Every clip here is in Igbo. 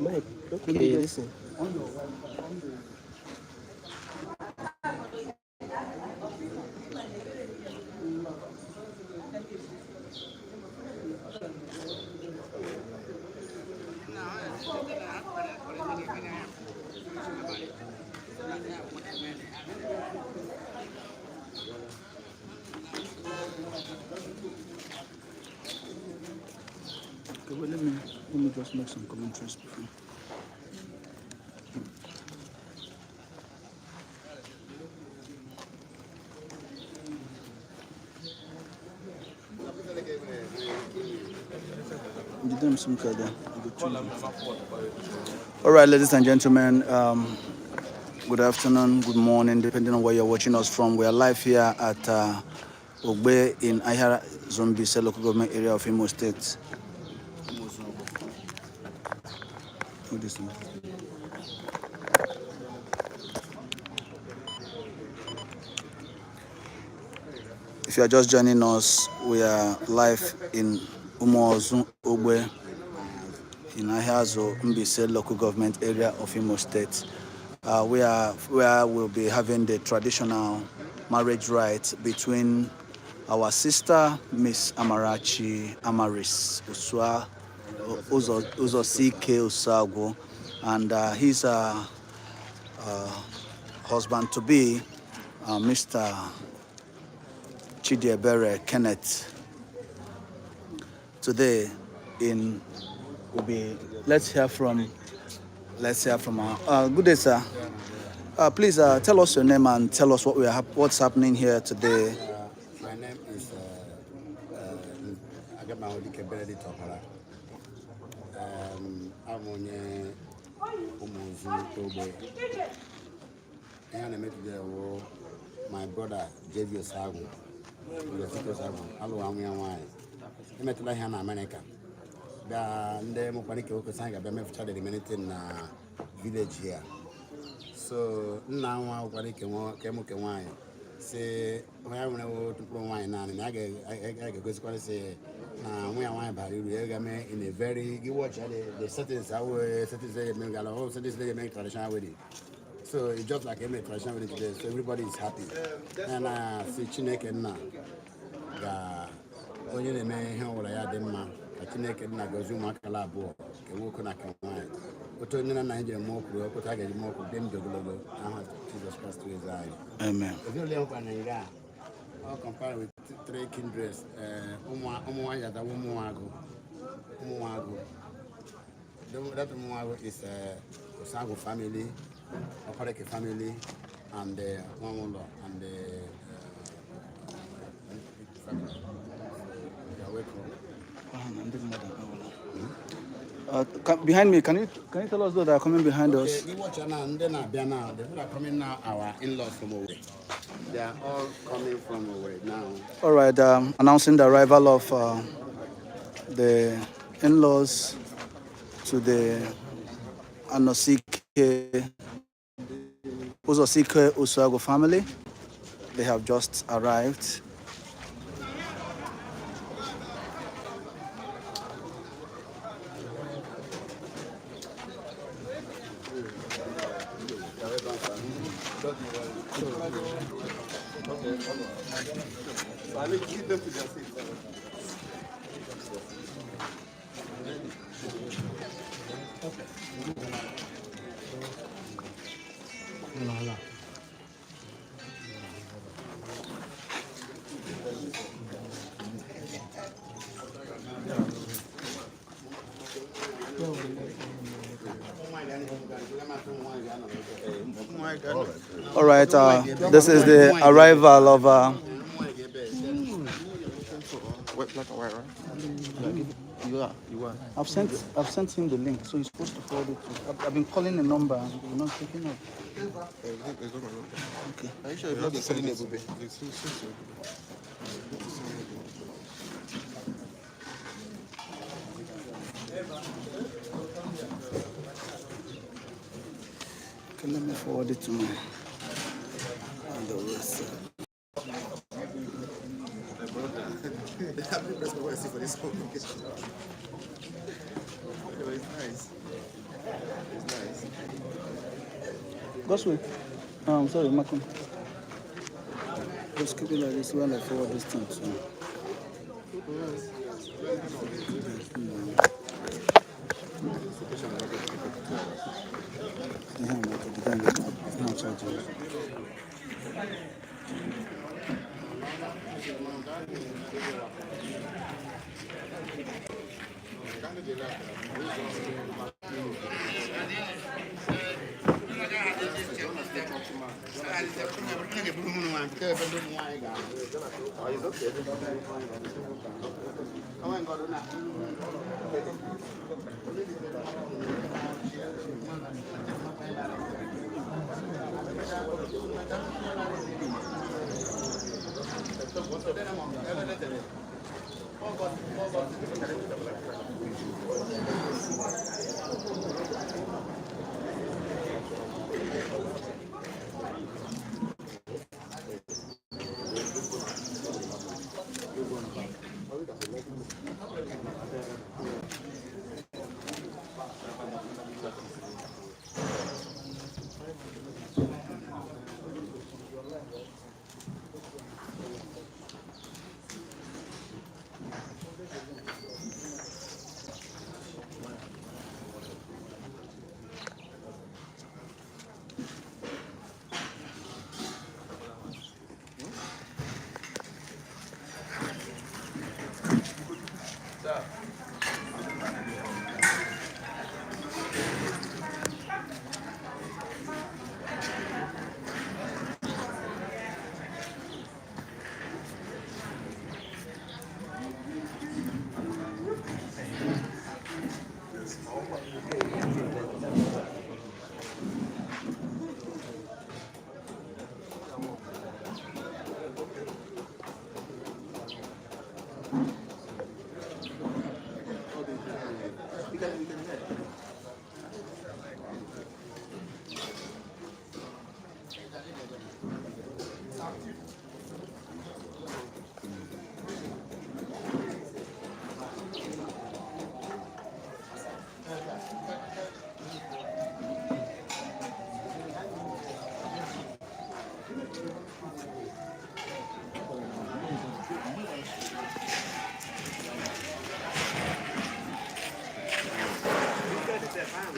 Mike, Okay. listen. Okay, well, let me just make some commentaries before. Give them some card there. I go choose them. All right, ladies and gentlemen, good afternoon, good morning, depending on where you're watching us from. We are live here at Ogbe in Ahiazu Mbaise local government area of Imo State. Hold this one. If you are just joining us, we are live in Umuozu Ogbe in Ahiazu Mbaise local government area of Imo State. We are where we'll be having the traditional marriage rite between our sister, Miss Amarachi Amaris Usua Uzo Uzosike Usago, and his husband to be, Mr. Chidiebere Kenneth. Today in will be let's hear from our good day, sir. Please tell us your name and tell us what's happening here today. My name is Agamahodike Benedict Okara. I'm onye Umuozu Ogbe. Ihe a na-eme today wụ my brother JV Osagwu, Uzosike Osagwu, alụwa nwa ya nwaanyị. Emetụla ihe na Amerịka. Bịa ndị mụkwara ike nwoke sị anyị ga-abịa mefucha the remaining thing na village here. So nna nwa nwekwara ike ke nwoke nwaanyị si ya nwere otu mkpụrụ nwaanyị naanị na a ga-egosikwara sị na nwa ya nwaanyị bara uru ya ga-eme in a very gị watch ya the settings how settings they eme gala all settings they eme traditional wedding, so it's just like eme traditional wedding today, so everybody is happy and si Chineke nna ga onye na-eme ihe ọbụla ya dị mma ka Chineke nna gọzie ụmụaka la abụọ nke nwoke na nke nwaanyị otu onye na nna anyị jiri mụọ kwuru okwuta a ga-eji mụọ kwuru dị ndụ ogologo n'aha Jizọs Kraịst bụ eze anyị. Amen. Ezinụlọ ya nkwa na nga a ọ compare with three kindreds, ụmụ ụmụ nwaanyị atawa ụmụ nwagụ ụmụ nwagụ. That ụmụ nwagụ is Osagu family, Opareke family and Nwanwụlọ and the family. You are welcome. Ah, na ndị mmadụ abịawala. Behind me, can you tell us those that are coming behind us? Okay, you watch now, ndị na-abịa now, the people are coming now, our in-laws from Owerri. They are all coming from Owerri now. All right, announcing the arrival of the in-laws to the Anosike Uzosike Usuago family. They have just arrived. Lead them to their seats. All right, this is the arrival of White, black and white, right? You are, you are. I've sent him the link, so he's supposed to forward it to. I've been calling the number and he's not picking up. Okay. Are you sure you've not been selling Ebube? Okay, let me forward it to my on the WhatsApp. For this one. It's nice. Gospel. Sorry, Malcolm. Just keep it like this while I forward this thing to. Yeah, the guy is not charging.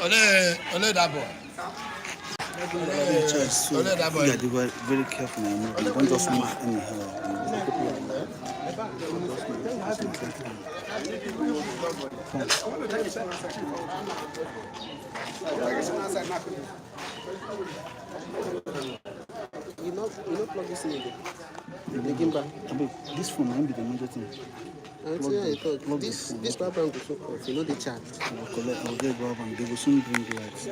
Ole ole that boy. Charge, so Ole that boy. you gotta be very, very careful now. Moving. Don't just move anyhow. Just move concentrate. You no plug this in again. The gimbal. Abeg, this phone na be the major thing. I Plug see how the you talk. plug the This phone. this power bank go soak off. You know the charge. I will collect. I will get power bank. They will soon bring light. Just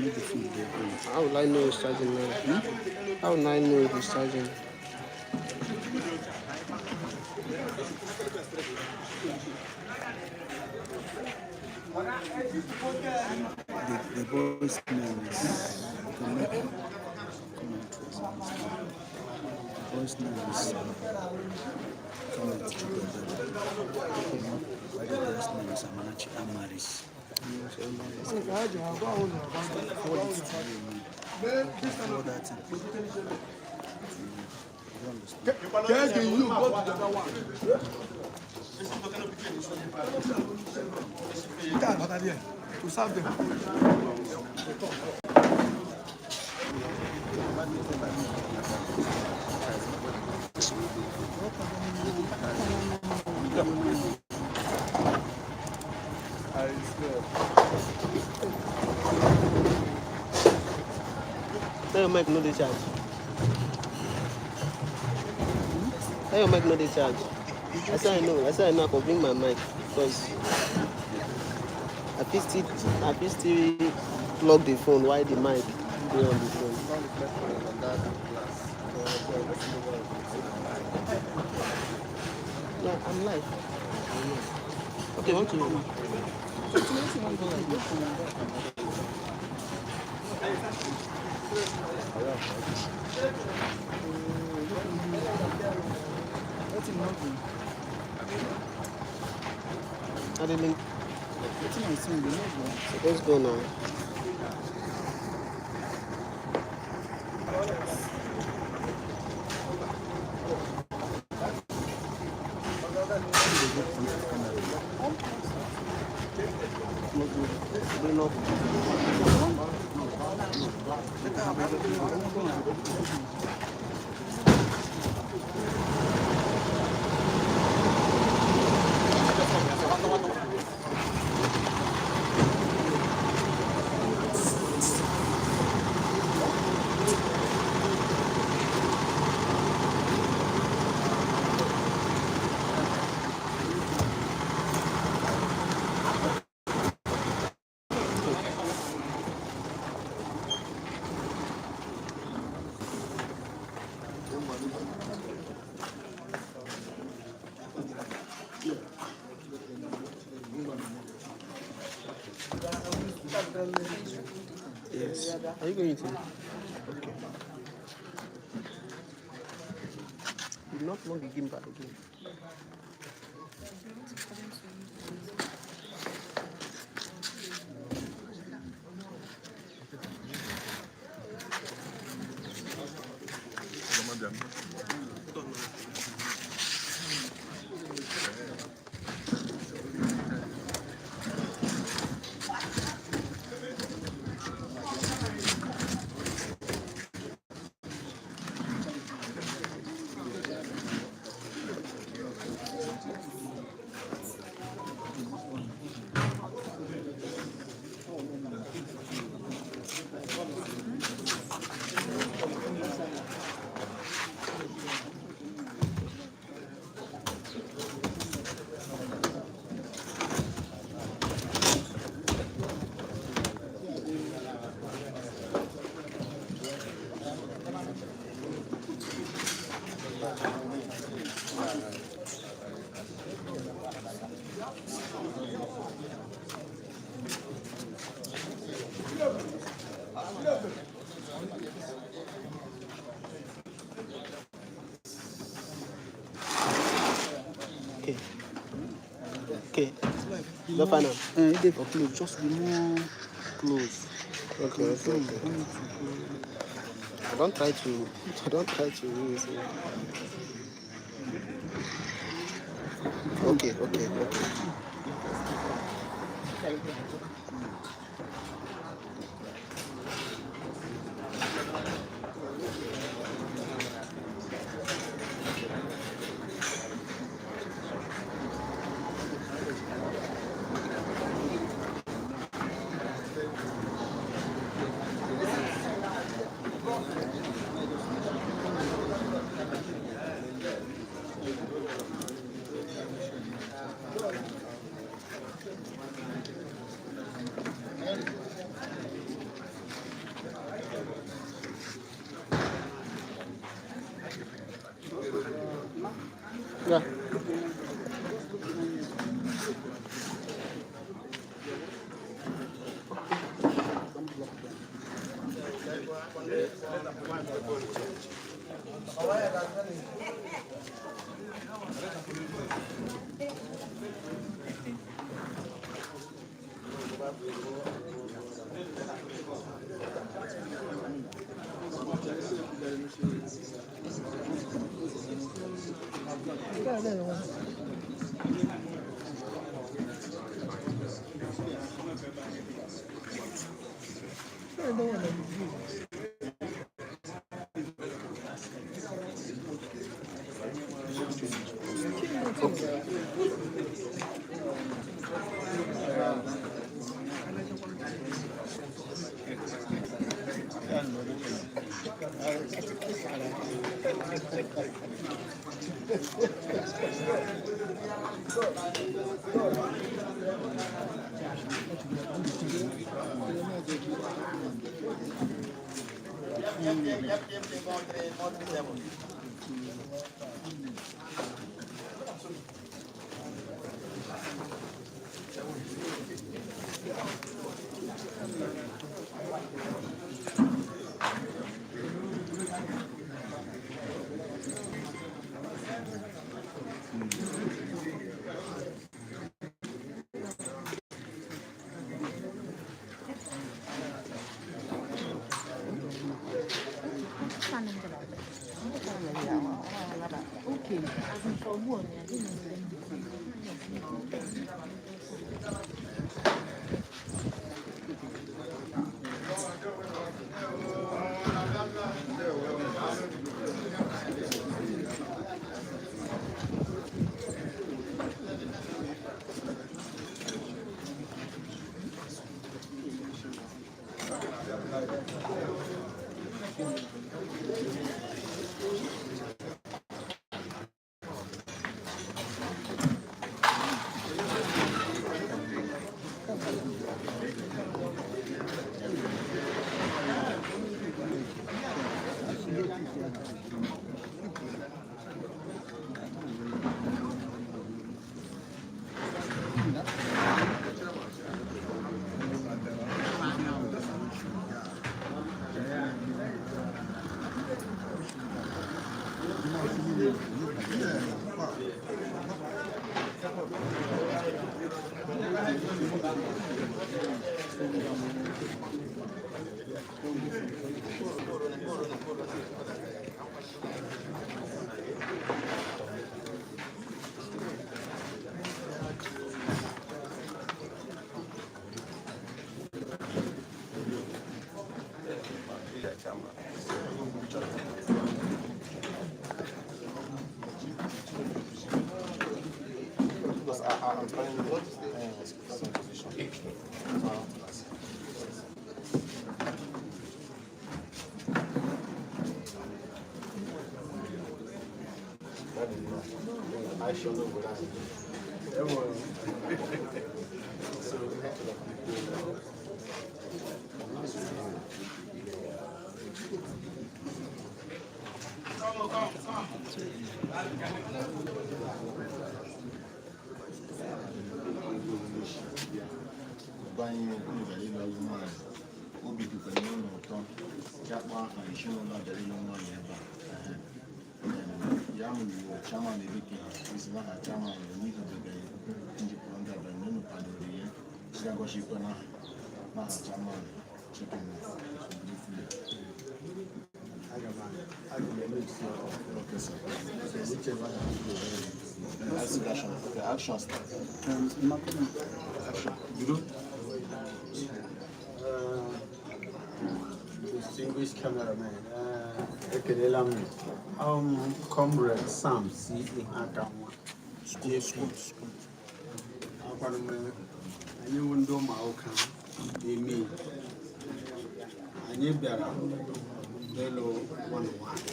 make the phone dey on. How will I know it's charging now? How will I know if it's charging? The boy's name is Connect. Comment. The boy's name is Kenneth Chidebere. While the girl's name is Amarachi Amaris. Forward it to you, man. Forward that thing. You understand? Can you go to the other one? To serve them. I swear. Tell your mic no dey charge. Tell your mic no dey charge. I say I know. I say I know. I can bring my mic because I fit still plug the phone while the mic dey on the phone. No, I'm live. Okay, want to? Add the link. Wetin I send, you no go. Suppose go now. Bring up. Yes. Are you going to? Okay. You not long again back again. Okay. Okay. No final. Eh, e dey for close, just be more close. Okay. Don't need to go. I don't try to. I don't try to use it. Okay. Yeah. Because I'm currently some position. So I want to ask. Gbanye unu bịara ịlụ ọlụ nwaanyị, obi dịkwara unu ụtọ ya kpọọ aha ezinụlọ bịara ịlụ nwaanyị ebe a. Ehe. Ya mụrụ chairman Ebeke isi n'aha chairman n'ihi obere njikọ ndị abịa na unu kwadoro ya ga-agọchikwa n'aha chairman chicken briefly. Okay, sir. Whichever that you go, action. Okay, action start. Action. You do? Distinguished cameraman, ekelela m. Comrade Sam C. Ihakanwa, JP. Akwara m anyị wụ ndị ụmụ ụka emi. Anyị bịara n'elu nwanne nwanyị.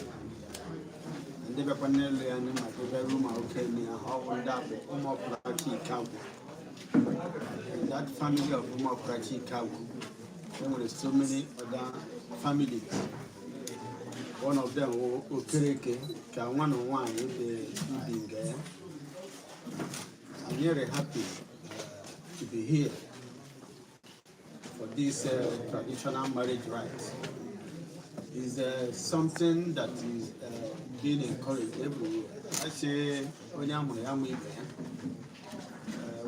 Ndị bịakwa n'elu ya anyị maka bịara ụmụ ụka emi ahụ, ọ bụ ndị a bụ ụmụ ọpụrachi Ikagwu. In that family of ụmụ ọpụrachi Ikagwu, there were so many other families. One of them wụ Okereke ka nwa na nwaanyị dị ibi nga ya. I'm very happy to be here for this traditional marriage rite. Is something that is being encouraged everywhere. I say, onye amụrụ ya mụ ibe ya.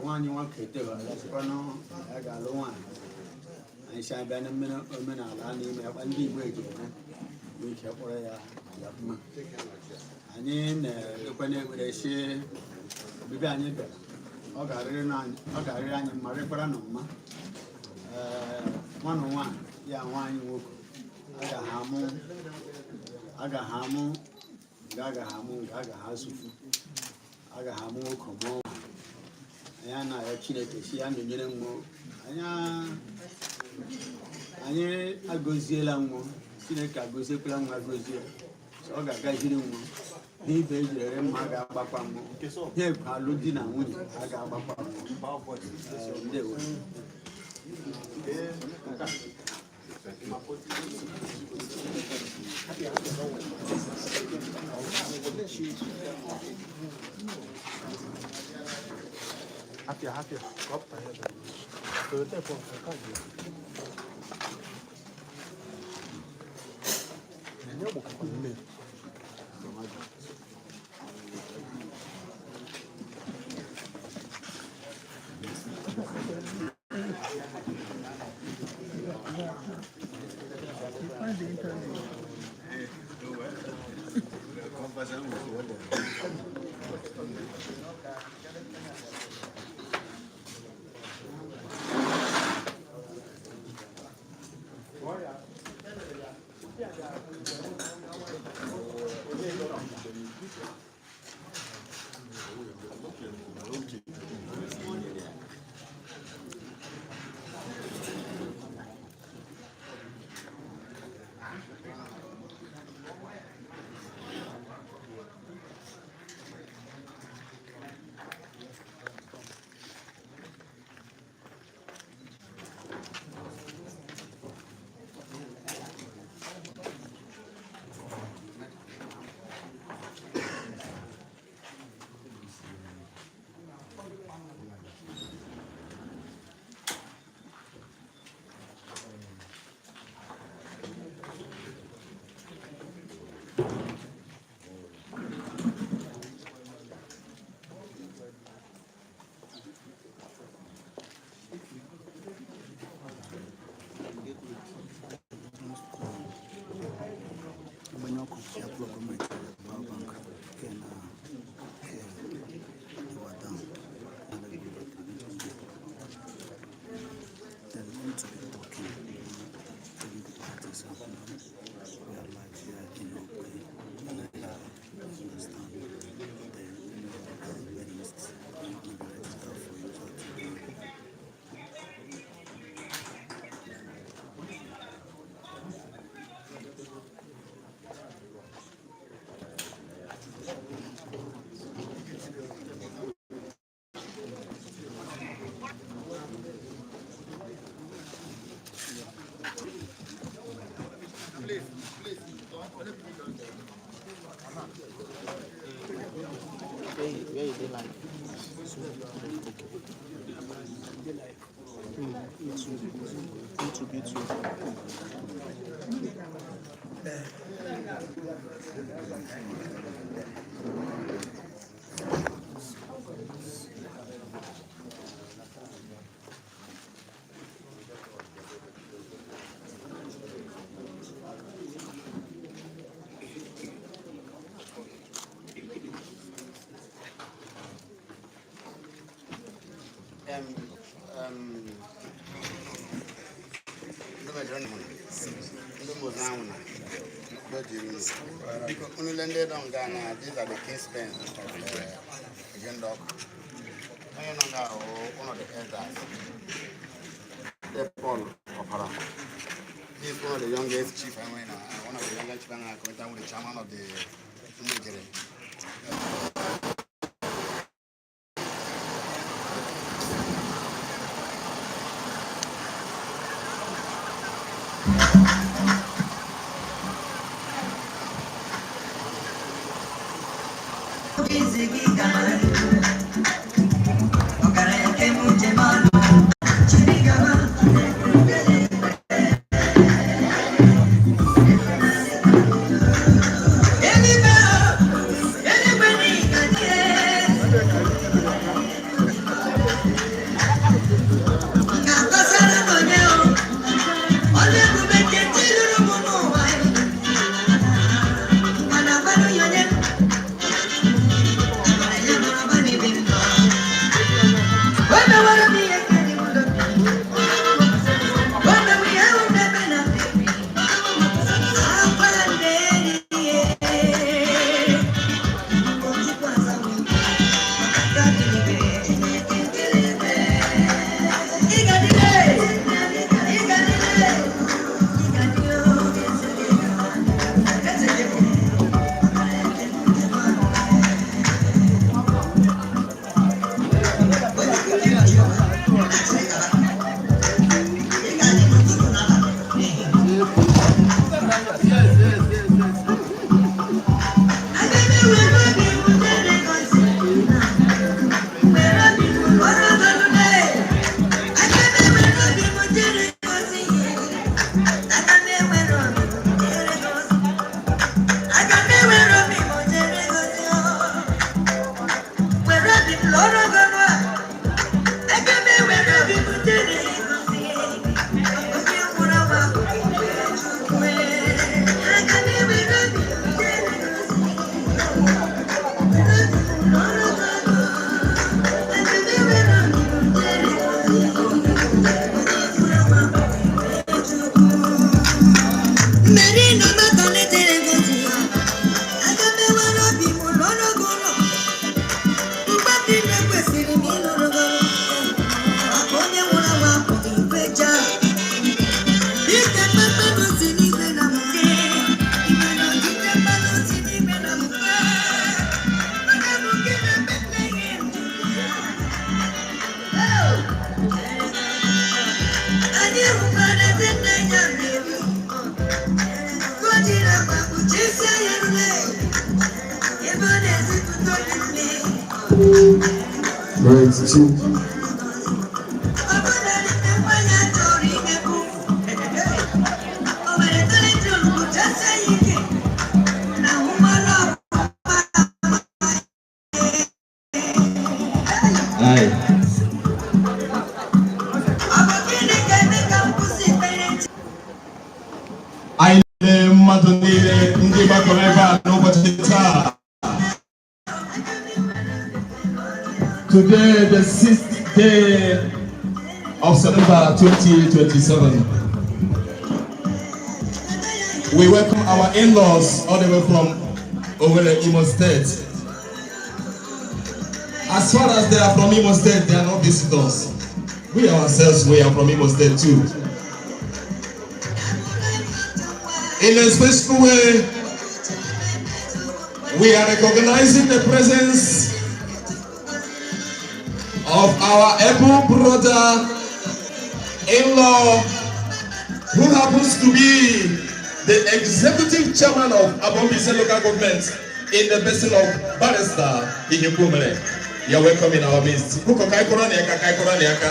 Nwaanyị nwoke etebara sịkwanụ ya ga-alụ nwaanyị. Anyị si abịa na omenala a n'ime akpa ndị Igbo eji eme nwee ike kpọrọ ya ya mma. Anyị na-ekwe n'ekpere si ọbịbịa anyị bịara ọ ga-arịrị anyị mma, rịkwara na mma. Ee, nwa na nwaanyị ya nwaanyị nwoke agaghị amụ agaghị amụ nga agaghị amụ nga agaghị asụfu agaghị amụ nwoke mụọ nwaanyị. Anyị anaghị Chineke si ya nọnyere nwa anyị. Anyị agọziela nwa, Chineke agọziekwala nwa agọzie, so ọ ga-agaziri nwa n'ibe ejiri ere mma a ga-agbakwa nwa ihe ekwe alụ di na nwunye a ga-agbakwa nwa. Ee, ndewo. Happy, happy. Kopta here. Okay. E2, E2, B2. Ndị mejọrọ na ndị mbozi ahụ na udo dịrị unu. Biko, unu le ndị nọ nga na these are the kinsmen of Egendok. Onye nọ nga ahụ, one of the elders, the Paul Opara. He is one of the youngest chief enwe na one of the youngest chief enwe na committee, the chairman of the Umejere. Right, two. Aye. Anyị na mmadụ niile ndị gbakọrọ ebe a n'ụbọchị taa. Today, the sixth day of September 2027. We welcome our in-laws all the way from Owerri, Imo State. As far as they are from Imo State, they are not visitors. We ourselves, we are from Imo State too. In a special way, we are recognizing the presence of our able brother-in-law, who happens to be the executive chairman of Aboh Mbaise local government, in the person of Barrister Ihekwumere. You're welcome in our midst. Biko ka anyị kụrụ na aka, ka anyị kụrụ na aka.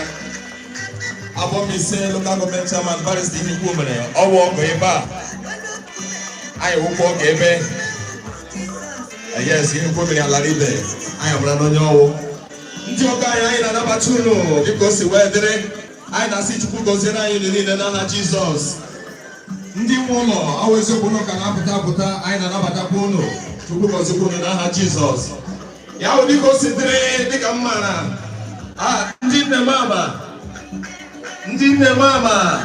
Aboh Mbaise Local Government Chairman, Barrister Ihikwu mere ọwụ ọgọ ebe a. Anyị wụkwa ọgọ ebe. Yes, Ihikwu mere alara ibe. Anyị amara n'onye ọwụ. Ndị ọgọ anyị, anyị na-anabata unu dịka o si wee dịrị. Anyị na-asị Chukwu gọziere anyị unu niile n'aha Jizọs. Ndị nwe ụlọ, awụ eziokwu ụlọ ka na-apụta apụta, anyị na-anabatakwa unu. Chukwu gọzikwa unu n'aha Jizọs. Ya bụ, dịka o si dịrị, dịka m maara, ndị nne m ama, ndị nne m ama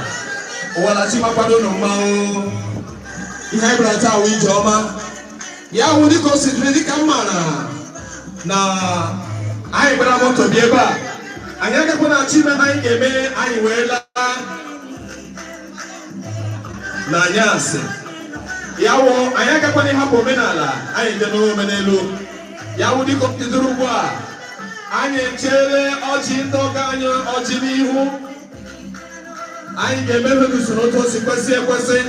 ụwa na chimakwado unu mmanwụ. Ihe anyị bịara taa wụ ije ọma. Ya wụ, dịka o si dịrị, dịka m maara na anyị gbara moto bịa ebe a, anyị agakwa na achọ ime ha anyị ga-eme, anyị wee laa n'anyasị. Ya wụ, anyị agakwana ịhapụ omenala anyị je n'omenelu. Ya wụ, dịka o bidoro ugbu a, anyị echere ọjị, ndị ọga anyị ọjị n'ihu. Anyị ga-eme ihe n'usoro otu o si kwesị ekwesị.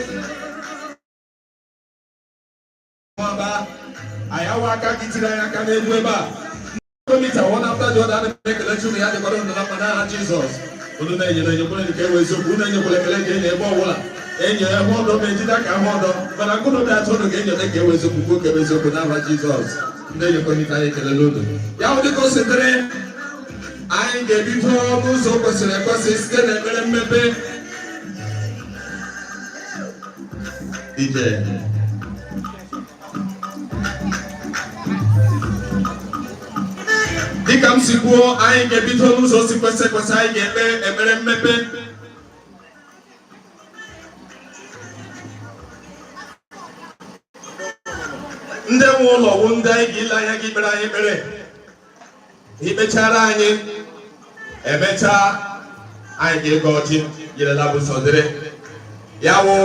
Nwamba anyị awa aka gị tiri anyị aka n'egwu ebe a. Komita, one after the other, ana m ekele Chukwu. Ya dịkwara unu na mma n'aha Jizọs. Unu na-enyere enyekwere nke ewe eziokwu, unu enyekwara ekele ga-enye ebe ọbụla enye ebe ọdọ ma ejide aka ahụ ọdọ, mana nkụnụ dị atụ unu ga-enyote ka ewe eziokwu, kwuo ka ewe eziokwu n'aha Jizọs. Ndị enyekwere anyị ekelele unu. Ya bụ, dịka o si dịrị, anyị ga-ebido n'ụzọ kwesịrị ekwesị site n'ekpere mmepe ije. Dịka m si kwuo, anyị ga-ebido n'ụzọ si kwesị ekwesị. Anyị ga-ekpe ekpere mmepe. Ndị nwe ụlọ wụ ndị anyị ga-ile anya gị ikpere anyị ekpere. Ikpechara anyị, emechaa, anyị ga-ego ọjị yerela bụ sọ dịrị. Ya wụ,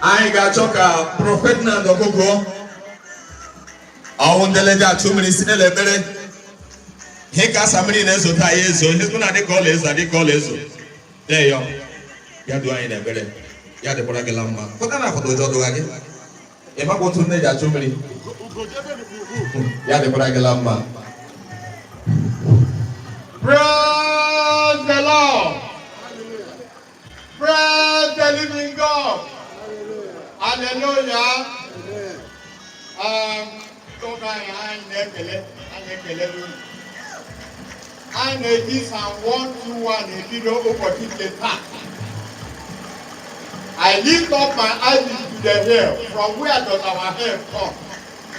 anyị ga-achọ ka Prophet Ferdinand Ọgụgụ ọwụ ndeleje achụ mmiri si n'ele ekpere. Ihe ka asa mmiri na-ezote anyị ezo, ihe na adị ka ọla ezo, adị ka ọla ezo. Deyo ya duo anyị n'ekpere. Ya dịkwara gị la mma. Fọta na afọta ụjọ dụgha gị ịmakwa otu nne ji achụ mmiri. Ya dịkwara gị la mma. Praise the Lord. Praise the living God. Hallelujah. Oge anyị na-ekele, anyị ekele unu. Anyị na-eji Psalm 121 ebido ụbọchị nke taa. I lift up my eyes into the hill. From where does our help come?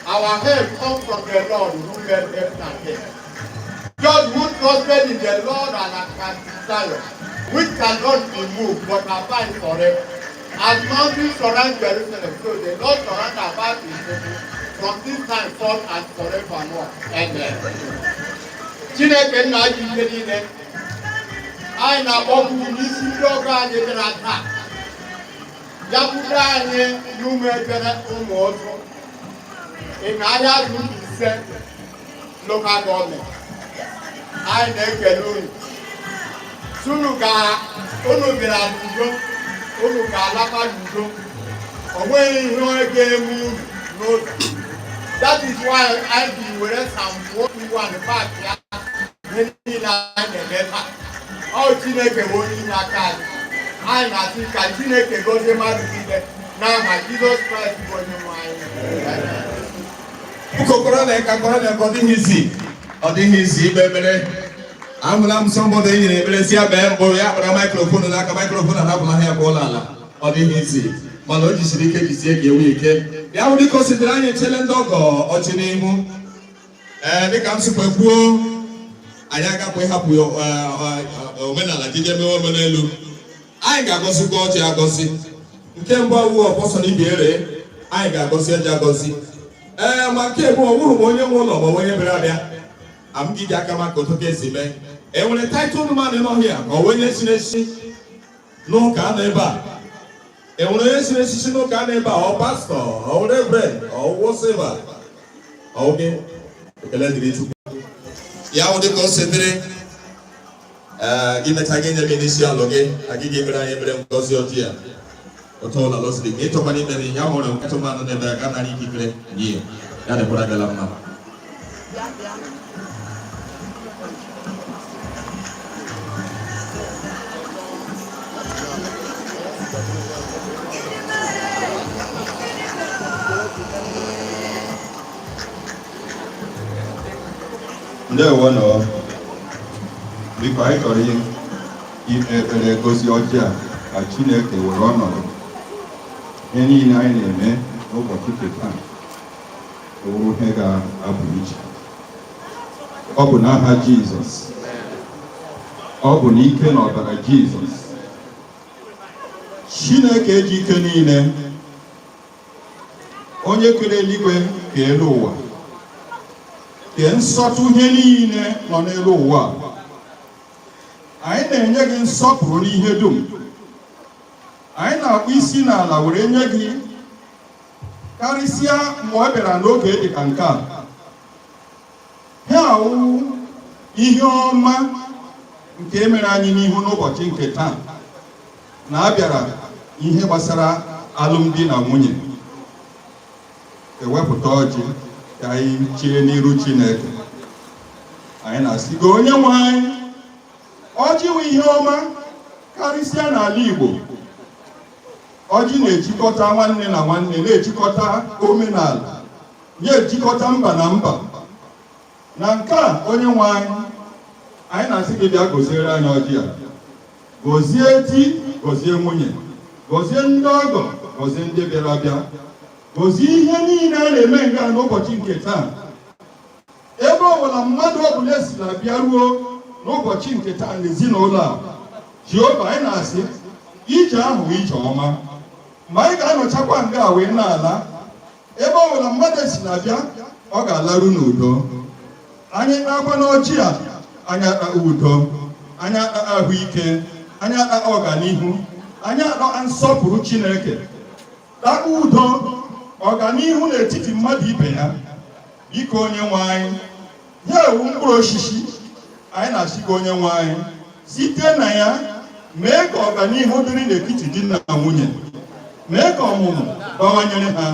Our help comes from the Lord who made heaven and earth. Just who trusted in the Lord and are Zion, which cannot be moved but abide forever. As mountains surround Jerusalem, so the Lord surround about his people from this time forth and forevermore. Amen. Chineke nna ji ihe niile, anyị na-akpọkwu gị n'isi ndị ọgọ anyị bịara taa. Bịakwute anyị n'ụmụ ejere ụmụ ọzọ. Ị na-ahịa azụ Mbaise Local Government. Anyị na-ekele unu. Sunu ka unu bịara n'udo, unu ga-alakwa n'udo. O nweghị ihe ga-eme unu n'ụzọ. That is why anyị ji were Psalm 121 back ya ihe niile anyị na-eme taa. Ọ Chineke bụ onye inye aka anyị. Anyị na-asị ka Chineke gọzie mmadụ niile n'aha Jizọs Kraịst bụ onye nwe anyị. Biko kọrọ na eka, kọrọ na eka. Ọ dịghị izi, ọ dịghị izi ikpe ekpere. Ahụla m somebody e nyere ekpere si ya bee mbụ, ya kpara microphone n'aka, microphone anapụla ha ya kwụọla ala. Ọ dịghị izi, mana o jisiri ike, jisie ka ewu ike. Ya bụ, dịka o sitere, anyị echele ndị ọgọ ọchị n'ihu. Ee, dịka m sikwa kwuo, anyị agakwa ịhapụ omenala jide mewe omenelu. Anyị ga-agọzikwa ọjị agọzi. Nke mbụ awụ ọpọsọ na ibi ere, anyị ga-agọzi ọjị agọzi. Ee, ma nke bụ ọwụrụ m onye nwe ụlọ ma ọ bụ onye bịara abịa am gị ji aka maka otu ka esi mee. E nwere title man n'ọhịa ka ọ bụ onye chiri echichi n'ụka nọ ebe a? E nwere onye chiri echichi n'ụka nọ ebe a? Ọ pastor, ọ reverend, ọ whatever, ọ gị? Ekele dịrị Chukwu. Ya bụ, dịka o si dịrị, ee, gị mechaa gị nye m n'isi alụ gị agịghị ekpere anyị ekpere ngozi ọjị ya otu ọbụla lọsiri gị ịchọkwana imere ya hụrụ nkatụ mmanụ n'ebe a ga nara ikikere nye ya. Ya dịkwara gị la mma. Ndewo nọ. Biko, anyị chọrọ ikpe ekpere, gosi ọjị a ka Chineke were ọnọdụ ihe niile anyị na-eme n'ụbọchị nke taa wụrụ ihe ga-apụ iche. Ọ bụ n'aha Jizọs, ọ bụ n'ike na ọbara Jizọs. Chineke ji ike niile, onye kere eluigwe ka elu ụwa, kee nsọtụ ihe niile nọ n'elu ụwa a, anyị na-enye gị nsọpụrụ n'ihe dum. Anyị na-akpụ isi n'ala were nye gị, karịsịa mgbe ọ bịara n'oge dị ka nke a. Ha awụ ihe ọma nke mere anyị n'ihu n'ụbọchị nke taa na abịara ihe gbasara alụmdi na nwunye, ewepụta ọjị ka anyị chie n'iru Chineke. Anyị na-asị gị, onye nwe anyị, ọjị wụ ihe ọma, karịsịa n'ala Igbo. Ọjị na-ejikọta nwanne na nwanne, na-ejikọta omenala, na-ejikọta mba na mba. Na nke a, onye nwe anyị, anyị na-asị gị bịa goziere anyị ọjị a. Gọzie di, gọzie nwunye, gọzie ndị ọgọ, gọzie ndị bịara abịa, gọzie ihe niile a na-eme nga n'ụbọchị nke taa. Ebe ọbụla mmadụ ọbụla esila bịaruo n'ụbọchị nke taa n'ezinụlọ a, Jehova, anyị na-asị ije ahụ ije ọma. Mgbe anyị ga-anọchakwa nga a wee na-ala, ebe ọbụla mmadụ esila bịa, ọ ga-alaru n'udo. Anyị na-akwa n'ọjị a, anyị akpa udo, anyị akpa ahụike, anyị akpa ọganihu, anyị akpa nsọpụrụ Chineke, akpa udo, ọganihu n'etiti mmadụ ibe ya. Biko, onye nwe anyị, ya ewu mkpụrụ osisi anyị na-asị gị, onye nwe anyị, site na ya mee ka ọganihu dịrị n'etiti di na nwunye, mee ka ọmụmụ bawanyere ha,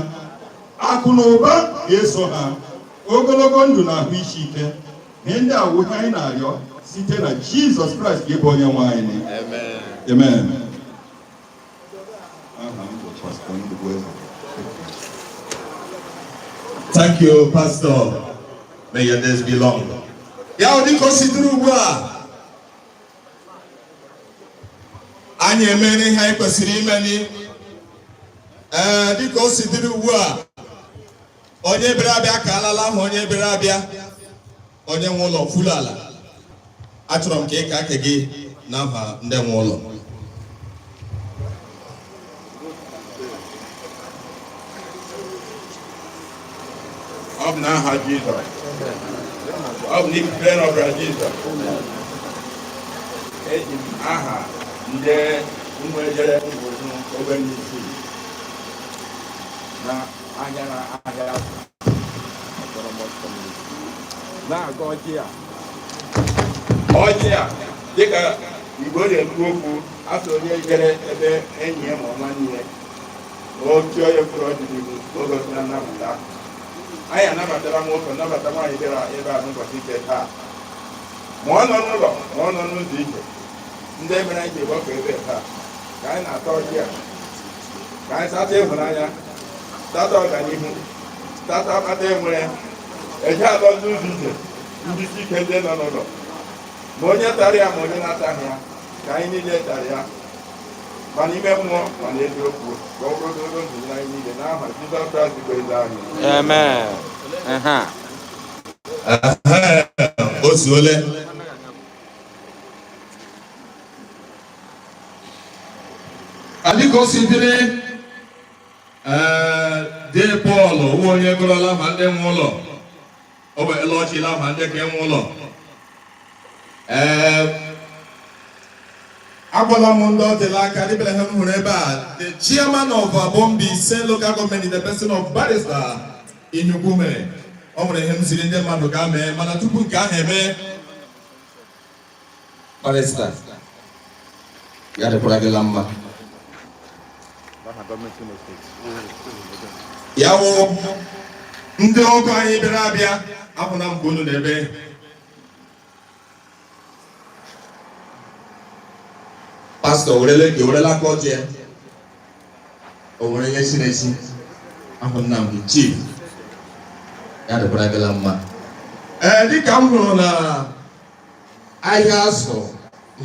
akụ na ụba ga-eso ha, ogologo ndụ na ahụ isi ike. Ihe ndị a wụ ihe anyị na-arịọ site na Jizọs Kraịst, ka ịbụ onye nwe anyị. Amen. Aha m bụ Pastor Ndubueze. Thank you, Pastor. May your days be long. Ya ọ dịka o si dịrị ugbu a, anyị emere ihe anyị kwesịrị ime ni. Ee, dịka o si dịrị ugbu a, onye bịara abịa ka alala ahụ, onye bịara abịa, onye nwe ụlọ fulu ala. Achọrọ m ka ị ka ake gị n'aha ndị nwe ụlọ. Ọ bụ n'aha Jizọs, ọ bụ n'ikikere na ọbara Jizọs, eji m aha ndị ụmụ ejere ogbe n'isi na ahịa na ahịa Autonomous Community na-aga ọjị a. Ọjị a, dịka Igbo na-ekwu okwu, asị onye jere ebe enyi ya ma ọ nwanne ya, otu onye mkpụrụ ọjị n'ihu oge na nnabata. Anyị anabatara nwoke, nabata nwaanyị bịara ebe a n'ụbọchị nke taa, ma ọ nọ n'ụlọ ma ọ nọ n'ụzọ ije. Ndị mere anyị ji gbakọ ebe taa ka anyị na-ata ọjị a, ka anyị tata ịhụnanya, tata ọganihu, tata akpata enwere eje alọ n'ụzọ ije. Ndị isi ike, ndị nọ n'ụlọ, ma onye tara ya ma onye na-ataghị ya, ka anyị niile tara ya, ma n'ime mmụọ ma n'eziokwu, ka ọ bụrụ ogologo ndụ nye anyị niile, n'aha Jizọs Kraịst bụ eze anyị. Amen. Aha. O zuole. Dịka o si dịrị, ee, de Pọl nwe onye gụrụla ma ndị nwe ụlọ, o werela ọchịla ma ndị ka nwe ụlọ. Ee, agwala m ndị ọ dịla aka dịbere ha m hụrụ ebe a, the chairman of Aboh Mbaise Local Government in the person of Barrister Inyukwu mere o nwere ihe m ziri ndị mmadụ ga mee, mana tupu nke ahụ eme, Barrister, ya dịkwara gị la mma. Aha gọọmenti Imo Steeti. Ya wụ ndị ọgọ anyị bịara abịa, ahụna m ka unu na-ebe. Pastọ werele ka werela aka ọjị ya, o nwere ihe siri esi ahụ. Nna m gị, chief, ya dịkwara gị la mma. Ee, dịka m hụrụ na Ahiazu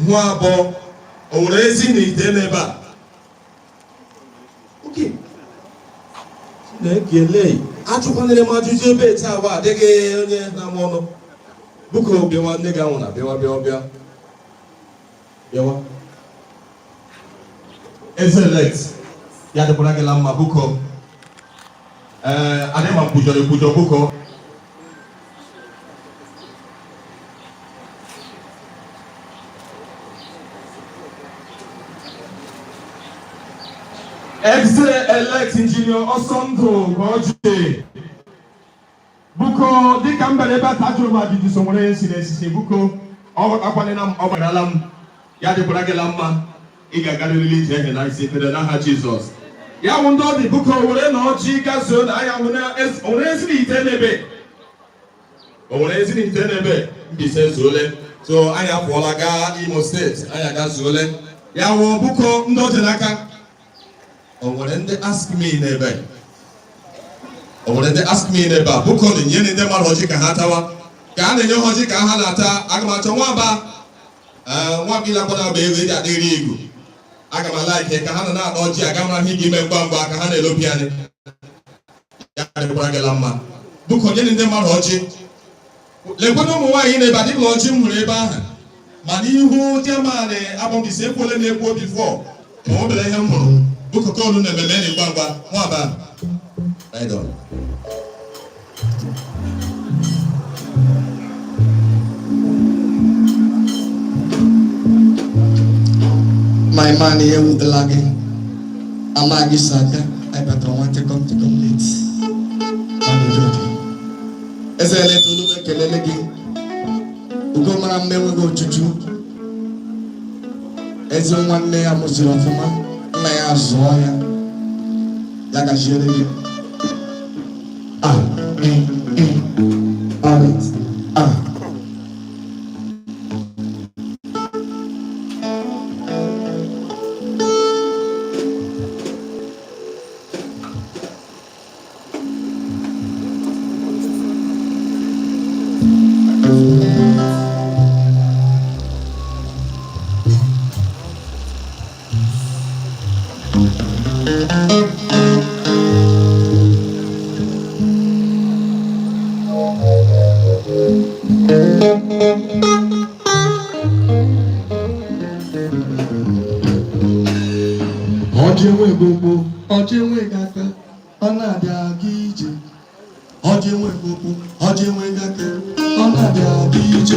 hụ abụọ, o nwere ezi na ite n'ebe a. Oke na-ekele ajụkwanere m ajụjụ ebe taa wa adịghị onye na-ama ọnụ. Bụko bịawa, nne gị anwụna, bịawa, bịawa, bịa, bịawa. Eze elect, ya dịkwara gị la mma. Bụko, ee, adị ma kwujọrọ ekwujọ. Bụko. Eze elect Injinia Ọsọndụ Gọjie, buko, dịka m bịara ebe a taa, jụrụ m ajụjụ so nwere si n'esisi. Buko, ọ ghọtakwanịna m, ọ gbarala m. Ya dịkwara gị la mma. Ị ga-agarịrị ije ehe na isi ekpere n'aha Jizọs. Ya wụ ndị ọ dị, buko, were na ọjị gazuo na anya wụ na o nwere ezi na ite n'ebe, o nwere ezi na ite n'ebe. Mbaise zuole, so anyị apụọla gaa Imo Steeti, anyị agazuole. Ya wụ, buko, ndị ọ dị n'aka, o nwere ndị ask me n'ebe, o nwere ndị ask me n'ebe a. Buko, na nye ndị mmadụ ọjị ka ha tawa. Ka a na-enye ha ọjị ka ha na-ata, aga m achọ nwaba, ee, nwaba ịlakwana agba ego eji adịrị igu. Aga m ala ike ka ha nọ na-ata ọjị, aga m ahụ ime ngwa ngwa ka ha na-elobi anyị. Ya dịkwara gị la mma. Buko, nye ndị mmadụ ọjị. Lekwana ụmụ nwaanyị na-ebe a, dịka ọjị m hụrụ ebe ahụ, mana ihu chairman Aboh Mbaise ekwuole na-ekwu obi fọ ma o bere ihe m hụrụ. Buko, kolu na ememe na ngwa ngwa. Nwaba, right on. My man, ihe ewutela gị, amaghị so abịa. Anyị batara nwa tịkọm tịkọm late, mana udo dị. Eze eleta olu m, ekelele gị. Ugo mara mma enweghị ojuju. Ezi nwanne ya mụziri ọfụma, nna ya zụọ ya, ya gaziere gị. Ah, Alright. Ah. Ọjị enweghị okwu, ọjị enweghị aka, ọ na-abịa aga ije. Ọjị enweghị okwu, ọjị enweghị aka, ọ na-abịa aga ije.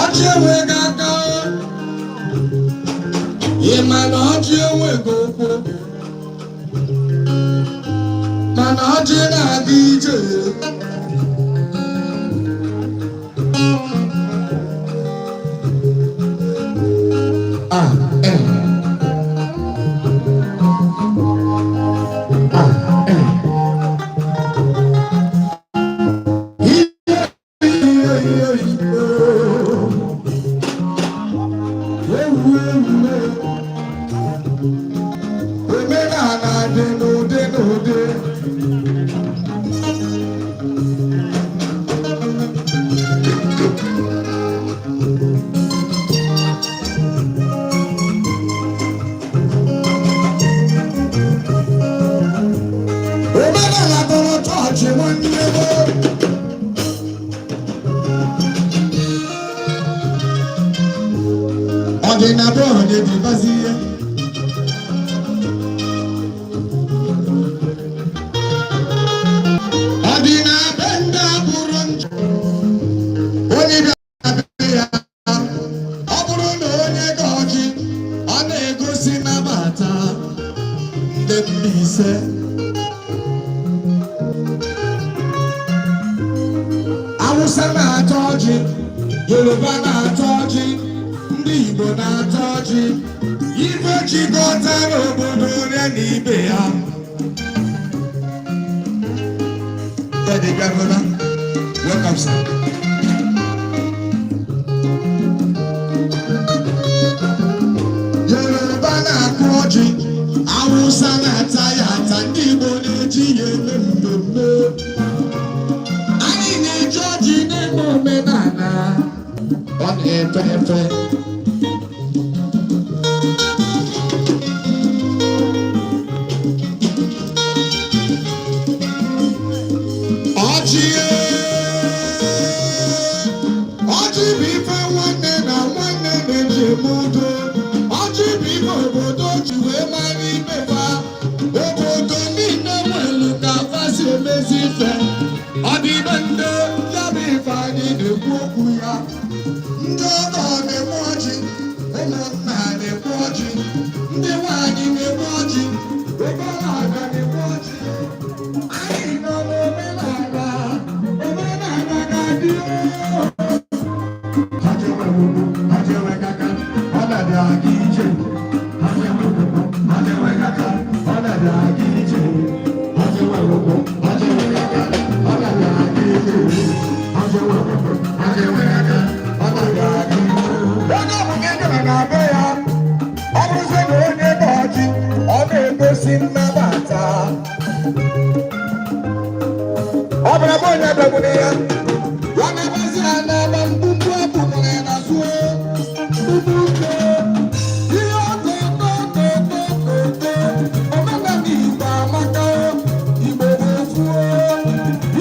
Ọjị enweghị aka, ị ma na ọjị enweghị ụkwụ, mana ọjị na-aga ije. Ah, eh. Ah, eh. Ihe, ihe, ihe, ihe. Ewu, ewu, ewu. Omenala dị n'ụdị n'ụdị. Omenala tọrọ chọọchị nwanne m. Ọdịnala ọdịdịbazi ihe. Ọdịnala ndị abụrụ njọ. Onye bịa be ya, ọ bụrụ na onye ga ọjị, ọ na-egosi nnabata ndị Mbaise. Awụsa na-ata ọjị, Yoruba na-ata ọjị, ndị Igbo na-ata ọjị. Ife jikọtara obodo onye na ibe ya. Teddy Gavana, welcome, sir. Yoruba na-akụ ọjị, Awụsa na-ata ya ata, ndị Igbo na-eji ya eme mmemme. Anyị na-eji ọjị na-eme omenala, ọ na-efe efe. Ọjị ọjị bụ ife nwanne na nwanne na-eji eme udo. Ọjị bụ ife obodo ji wee mara ibe fa. Obodo niile nwelu ka fa si emezi ife. Ọdịbe ndị ya bụ ife anyị na-ekwu okwu ya. Ndị ọgọ na-eme ọjị, ụmụnna na-ekwu ọjị, ndị nwanyị na-eme ọjị, obere aga na-eme ọjị. Anyị nọ n'omenala, omenala ga-adị. Ha jewe gbogbo, ha jewe kaka, ọ na-adị aga ije. Ha jewe gbogbo, ha jewe kaka, ọ na-adị aga ije. Ha jewe gbogbo, ha jewe kaka, ọ na-adị aga ije. Ha jewe gbogbo, ha jewe kaka, ọ na-adị aga ije. Onye ọbụla ị gara na be ya, ọ bụrụzie na onye bụ ọjị, ọ na-egosi nnabata. Ọ bụrụ na onye bịagburu ya, ya na-emezi ya n'ebe mgbumgbu ebunyere ya na zuo mgbumgbu ike. Ihe otototototo, omenala Igbo amaka, Igbo bụ ofu.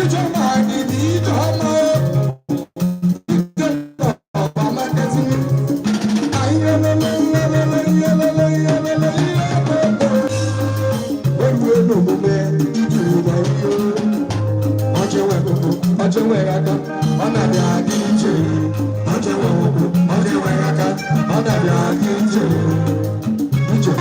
Ije nwanyị bụ ije ọma, ije ọba amakazị. Ayelele, yelele, yelele, ihe ototo. Erue n'omume ije ụwa ihe. Ọjị nwere ụkwụ, ọjị nwere aka, ọ na-abịa aga ije. Ọjị nwere ụkwụ, ọjị nwere aka, ọ na-abịa aga ije. Ije.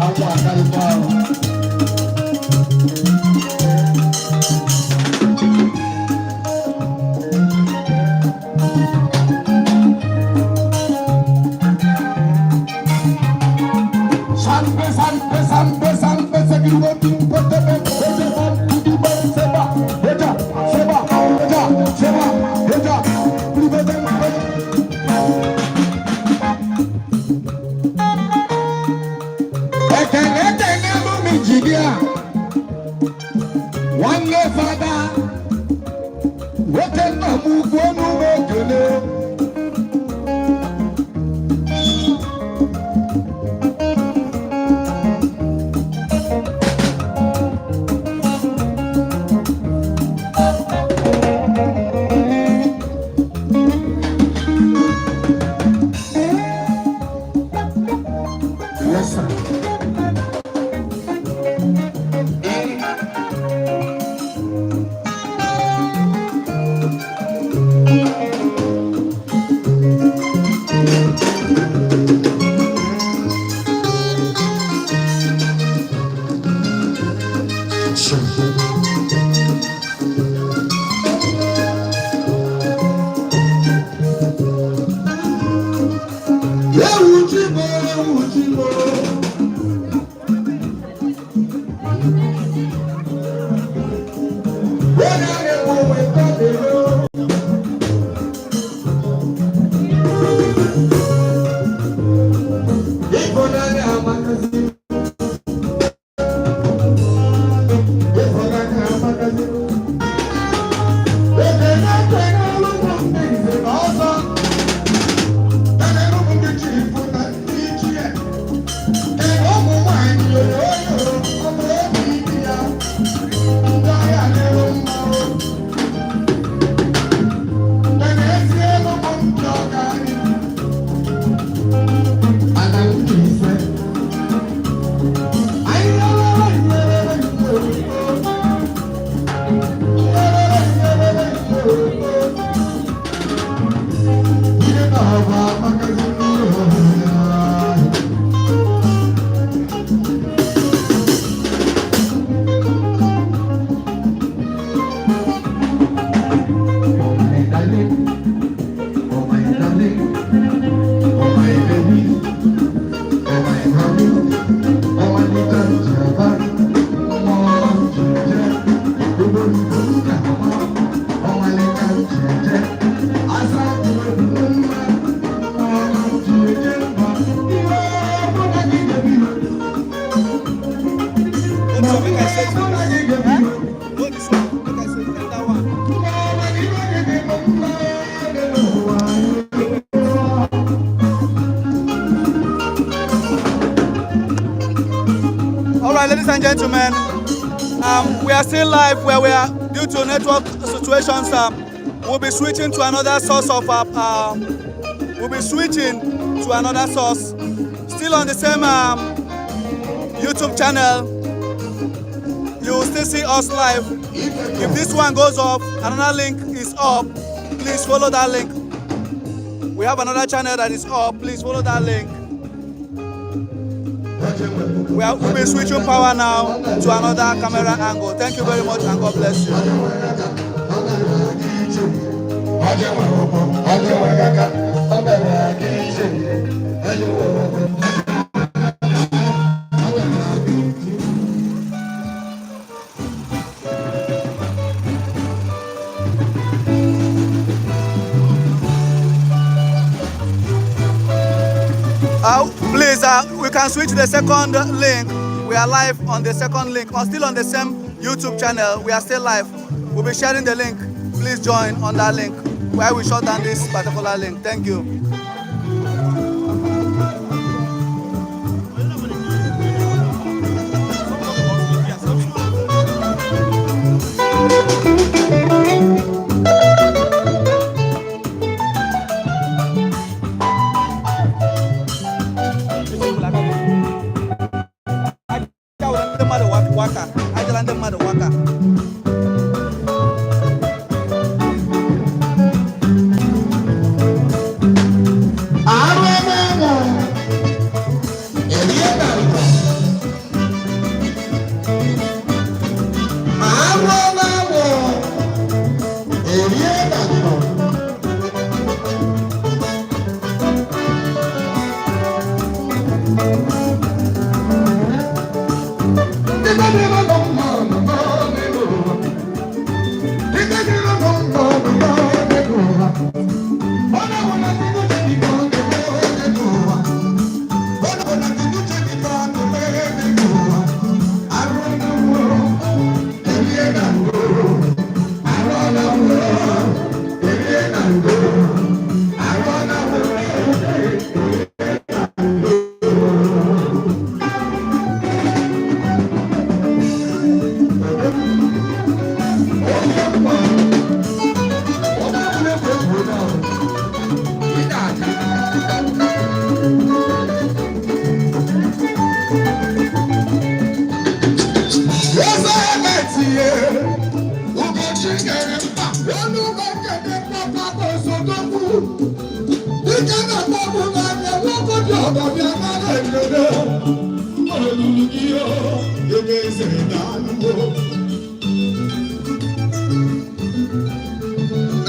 Anwụ akarịkwa ahụ. Sampe, sampe, sampe, sampe, sekiru timpo tebe, eja sam, idibo, seba, eja, seba, eja, seba, eja, pribe tempe. Ekene ekene lụ m injinia, nwanne fada, nwoke nna m ukwu ọnụ m ekele. Yes, sir. Ewu ji mo, ewu ji mo. Onye na-enwe onwe ka na-ero. Ịhụnanya amakazi. Ịhụnanya amakazi. and gentlemen, we are still live where we are due to network situations. We'll be switching to another source of we'll be switching to another source. Still on the same YouTube channel. You will still see us live. If this one goes off, another link is up. Please follow that link. We have another channel that is up. Please follow that link. We'll be switching power now to another camera angle. Thank you very much and God bless you. Please, we can switch the second link. We are live on the second link, or still on the same YouTube channel. We are still live. We'll be sharing the link. Please join on that link while we shut down this particular link. Thank you. Ndị mmadụ waka, ajala ndị mmadụ waka.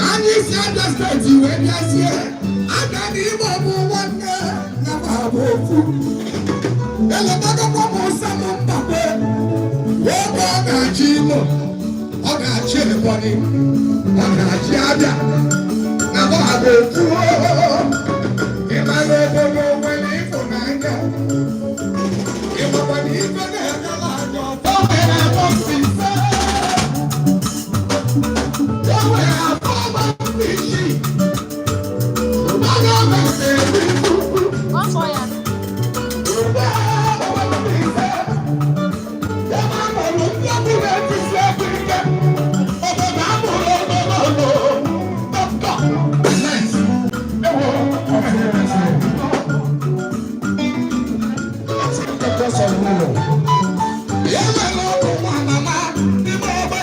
Anyị si Abia Steeti wee bịazie abịa n'ime ọbụ nwanne na ma bụ ofu eletakakwa m Sam Mbakwe. Oge ọ na-achị Imo, ọ na-achị Ebonyi, ọ na-achị Abia na ma bụ ofu. Ịmara obodo nwere ịfụnanya, ịmakwa na ife na-emela anya ọtọ nwere atọ Mbaise. O nwere atọ Mbaise. Gọọmenti eri nnukwu. Ugbu a, Mbaise. Ebe a nọrọ ndị ọbụla etisi egwu ike. Obodo amụrụ ogologo. Dọkịta. Nice. Ewo, ọ mere. Enwere ọgwụ nwa mama n'ime ogbe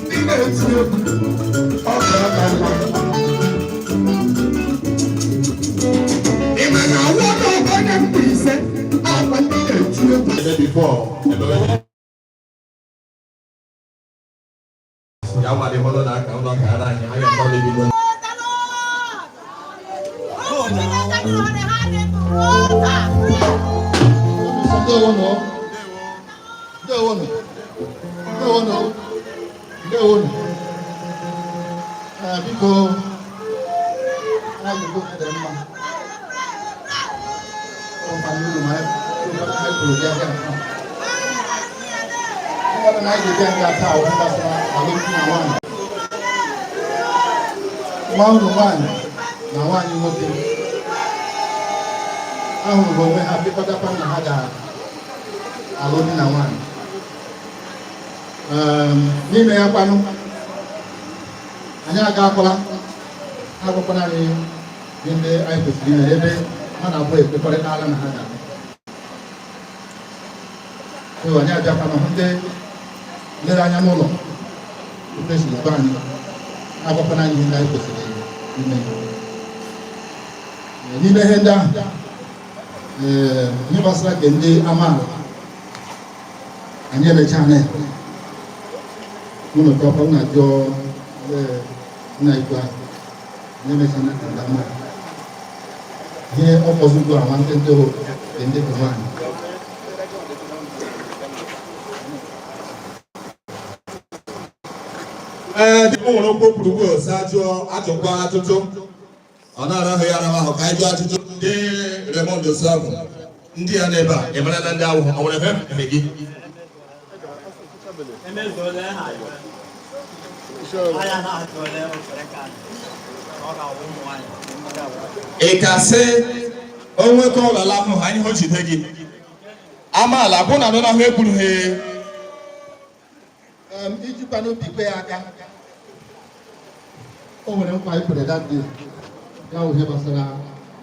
ndị na-eti egwu. Ọ ga-aba mma. Ị ma na awọ na onye Mbaise akwa ndị na-eti egwu. Before, ya nwa dị hụrụ na aka ụlọ ka ara anyị anyị akpọrọ ebido. Ndewonu. Ndewonu. Ndewonu. Ndewonu. Ee, biko, anyị bụ dị mma. Ọkwa n'uru ma anyị kwuru bịa bịa taa. Ọ bụ na anyị ga-ebịa nga taa wụ gbasara alụmdi na nwaanyị. Nwa unu nwaanyị na nwaanyị nwoke ahụrụ onwe ha, bịkọtakwa na ha ga-alụ di na nwaanyị. N'ime ya kwanụ, anyị agakwala agwakwana anyị ihe ndị anyị kwesịrị ime ebe ha na-abụ ekwekọrịtala na ha ga-abịa. So anyị abịakwana hụ ndị lere anya n'ụlọ otu esiri gwa anyị, agwakwana anyị ihe ndị anyị kwesịrị ime. N'ime ihe ndị ahụ, ee, ihe gbasara nke ndị amaala, anyị emechaa na ya unu chọkwa unu ajụọ ee, nna ikwu ahụ. Anyị emechaa na nke ndị amaala, ihe ọ fọzụ ugbu a nwantịntị hụ nke ndị bụ nwaanyị. Ee, dịka o nwere okwu kwuru ugbu a, sị ajụọ ajụkwa ajụjụ, ọ na-arahụ ya arahụ ahụ ka anyị jụọ ajụjụ ndị Raymond Osuagwu ndị ya n'ebe a. Ị mara na ndị ahụ ọ nwere ebe eme gị? Ị ka sị onwe ka ọlala ahụ ha anyị hụ jide gị amaala bụ na nọ ahụ ekwuru ha. Ijikwa n'obi kwe ya aka, o nwere nkwa anyị kwere that day, ya wụ ihe gbasara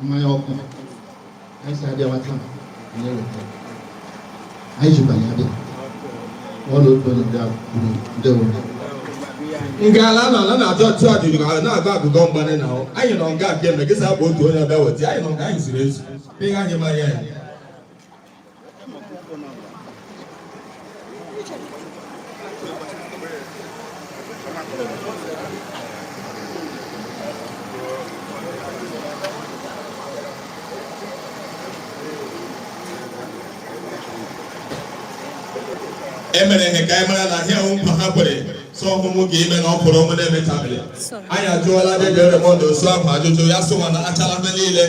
mmanya ọkụ. Anyị si abịa nwata anyị eweta, anyị jikwa ya bịa ọla otu onye bịa kwuru ndewo. Ngala na ala na-ajụ ọtụ ajụjụ ka na-agụ agụgọ mgbanị na anyị nọ nga kemgbe gị sị abụ otu onye ọbịa weta. Anyị nọ nga, anyị zuru ezu pịga anyị mmanya ya. Emere ihe ka anyị mara na ahịa nkwa ha kwere sọ ọmụmụ ga-eme na ọ fọrọ ọmụ na-emetabere. Anyị ajụọla dede Raymond Osuagwu ajụjụ ya sịwa na achala ha niile.